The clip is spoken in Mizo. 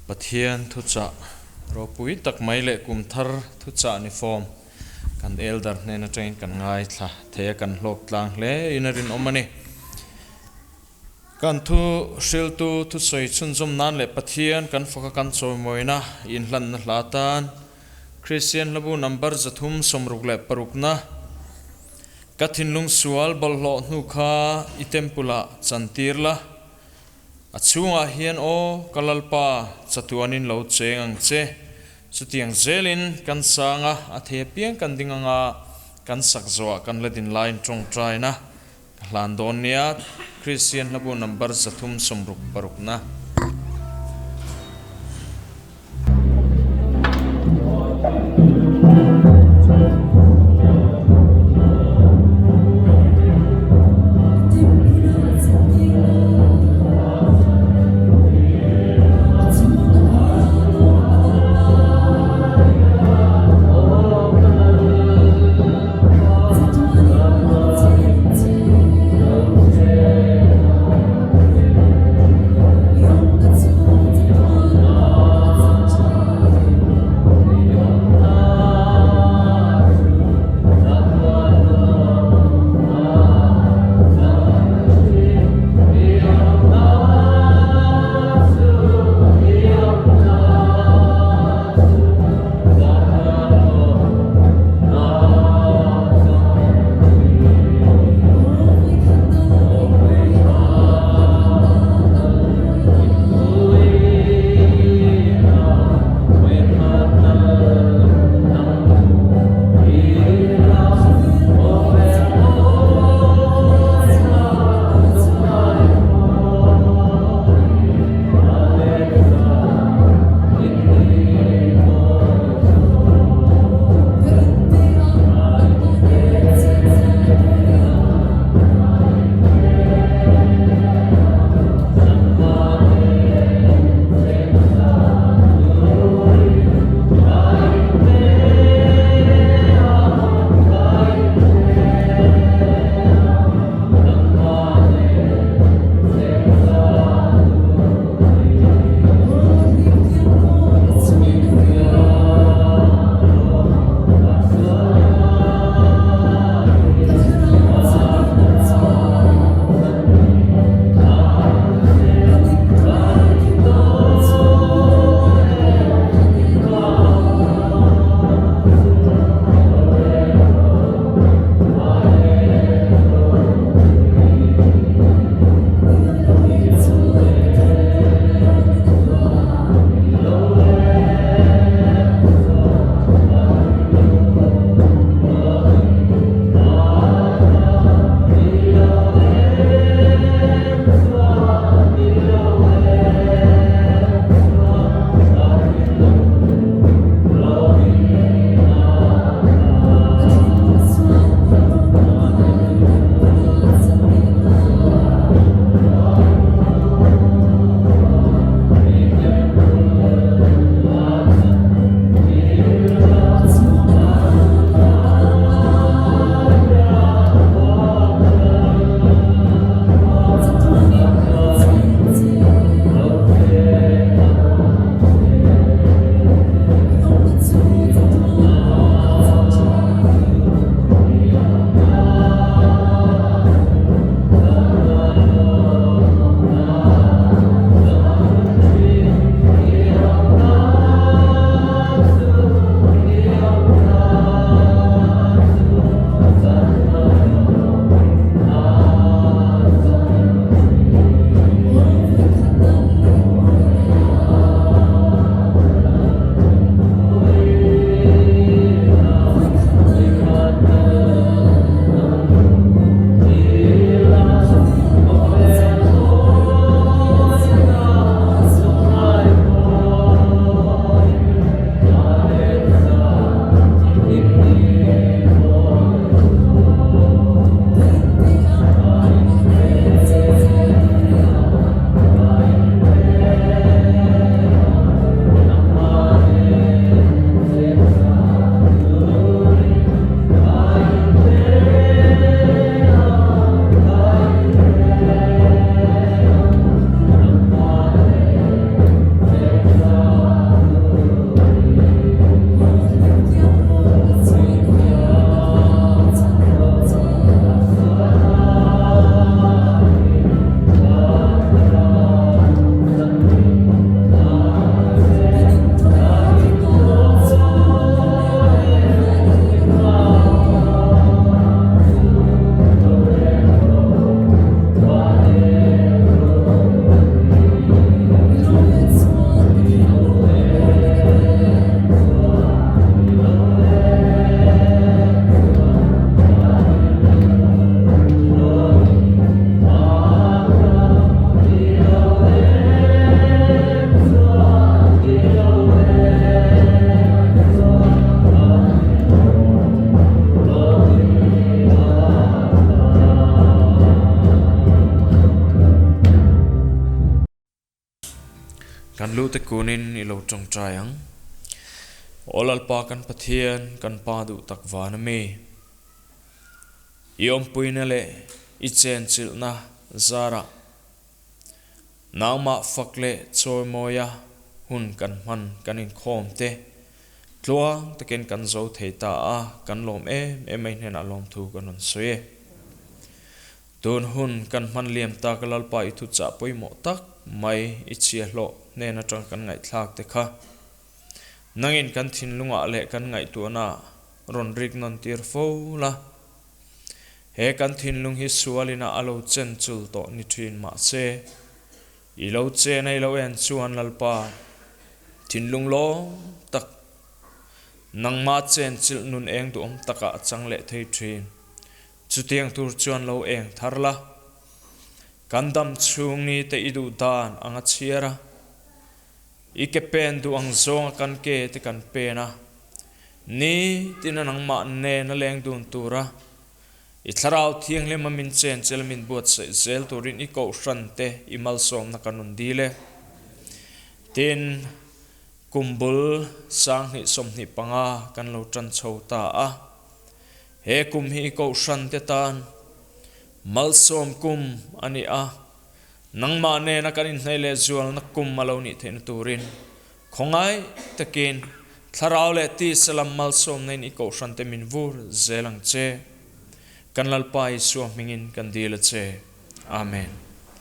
Pathian thuchah ropui tak mai leh kum thar thuchah ni fawm kan elder hnen atangin kan ngaithla thei a, kan hlawk tlang hle in a rinawm a ni. Kan thu hriltu thusawi chhunzawm nan leh Pathian kan faka kan chawimawina inhlanna hla tan Kristian hlabu number 366na Ka thinlung sual bawlhhlawh hnu kha i temple ah chantir la, A chhungah hian aw ka Lalpa chatuanin lo cheng ang che. Chutiang zelin kan sang a, a thei apiang kan ding anga kan sak zawhah kan la din laiin tawngtaina ka hlan dawn nia, Kristian hlabu number 366 na. Kan lu te kunin i lo tawngtai ang. Aw Lalpa kan Pathian, kan Pa duh tak van a mi. I awmpuina leh i chenchilhna zarah nangmah fak leh chawimawia hun kan hman kan inkhawm te tluang takin kan zo thei ta a, kan lawm em em mai hnenah lawmthu kan rawn sawi e. Tun hun kan hman liam tak Lalpa i thuchah pawimawh tak mai i chhia hlawh hnen atang kan ngaihthlak te kha nangin kan thinlungah leh kan ngaihtuahnaah rawn rik nawn tir fo la. He kan thinlung hi sualina a lo chen chul tawh ni thin mahse i lo chen a i lo en chuan Lalpa thinlung lawm tak nangmah chen chilh nun eng duhawm takah a chang leh thei thin. Chutiang tur chuan lo eng thar la. Kan dam chhung ni te i duh dan ang a chhiar a. I ke pen duh ang zawng a kan ke te kan pen a. Ni tin a nangmah nen a leng dun tur a. I thlarau thianghlim a min chen chel min buatsaih zel turin i kohhran te i malsawmna kan rawn dil e. Tin, kum bul 2025 kan lo tan chho ta a. He kum hi Kohhran te tan malsawm kum a ni a, nangmah nena kan inhnaih leh zualna kum a lo nih theihna turin khawngaih takin Thlarau leh tisa lam malsawmna in i Kohhran te min vur zel ang che. Kan Lalpa Isua hmingin kan dil a che. Amen.